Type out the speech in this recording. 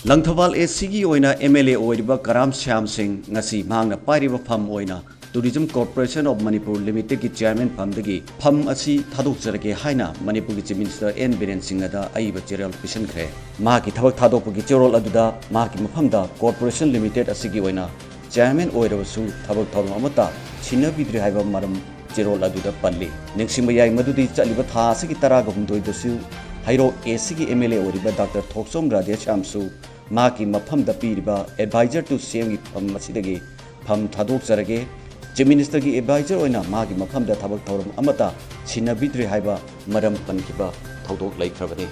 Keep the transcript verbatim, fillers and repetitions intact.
ꯂꯪꯊꯕꯥꯜ ꯑꯦ ꯁꯤꯒꯤ ꯑꯣꯏꯅ M L A ꯑꯣꯏꯔꯤꯕ ꯀꯔꯥꯝ ꯁ꯭ꯌꯥꯝ ꯁꯤꯡ ꯉꯁꯤ ꯃꯍꯥꯛꯅ ꯄꯥꯏꯔꯤꯕ ꯐꯝ ꯑꯣꯏꯅ Tourism Corporation of Manipur Limitedꯀꯤ chairman ꯐꯝꯗꯒꯤ ꯐꯝ ꯑꯁꯤ ꯊꯥꯗꯣꯛꯆꯔꯒꯦ ꯍꯥꯏꯅ ꯃꯅꯤꯄꯨꯔꯒꯤ Chief Minister ꯑꯦꯟ ꯕꯤꯔꯦꯟ ꯁꯤꯡꯅꯗ ꯑꯏꯕ ꯆꯦꯔꯣꯜ ꯄꯤꯁꯤꯟꯈ꯭ꯔꯦ꯫ ꯃꯍꯥꯛꯀꯤ ꯊꯕꯛ ꯊꯥꯗꯣꯛꯄꯒꯤ ꯆꯦꯔꯣꯜ ꯑꯗꯨꯗ ꯃꯍꯥꯛꯀꯤ ꯃꯐꯝꯗ corporation limited ꯑꯁꯤꯒꯤ ꯑꯣꯏꯅ chairman ꯑꯣꯏꯔꯕꯁꯨ ꯊꯕꯛ ꯊꯧꯔꯝ ꯑꯃꯠꯇ ꯁꯤꯟꯅꯕꯤꯗ꯭ꯔꯤ ꯍꯥꯏꯕ ꯃꯔꯝ ꯆꯦꯔꯣꯜ ꯑꯗꯨꯗ ꯄꯜꯂꯤ꯫ ꯅꯤꯡꯁꯤꯡꯕ ꯌꯥꯏ ꯃꯗꯨꯗꯤ ꯆꯠꯂꯤꯕ ꯊꯥ ꯑꯁꯤꯒꯤ ꯇꯔꯥꯒ ꯍꯨꯝꯗꯣꯏꯗꯁꯨ ꯍꯩꯔꯣꯛ ꯑꯦ ꯁꯤꯒꯤ ꯑꯦꯝ ꯑꯦꯜ ꯑꯦ ꯑꯣꯏꯔꯤꯕ ꯗꯥꯛꯇꯔ ꯊꯣꯛꯆꯣꯝ ꯔꯥꯙꯦꯁ꯭ꯌꯥꯝꯁꯨ ꯃꯍꯥꯛꯀꯤ ꯃꯐꯝꯗ ꯄꯤꯔꯤꯕ Advisor to ꯁꯤ ꯑꯦꯝꯒꯤ ꯐꯝ ꯑꯁꯤꯗꯒꯤ ꯐꯝ ꯊꯥꯗꯣꯛꯆꯔꯒꯦ꯫ Chief Ministerꯒꯤ advisor ꯑꯣꯏꯅ ꯃꯥꯒꯤ ꯃꯐꯝꯗ ꯊꯕꯛ ꯊꯧꯔꯝ ꯑꯃꯠꯇ ꯁꯤꯟꯅꯕꯤꯗ꯭ꯔꯤ ꯍꯥꯏꯕ ꯃꯔꯝ ꯄꯟꯈꯤꯕ ꯊꯧꯗꯣꯛ ꯂꯩꯈ꯭ꯔꯕꯅꯤ꯫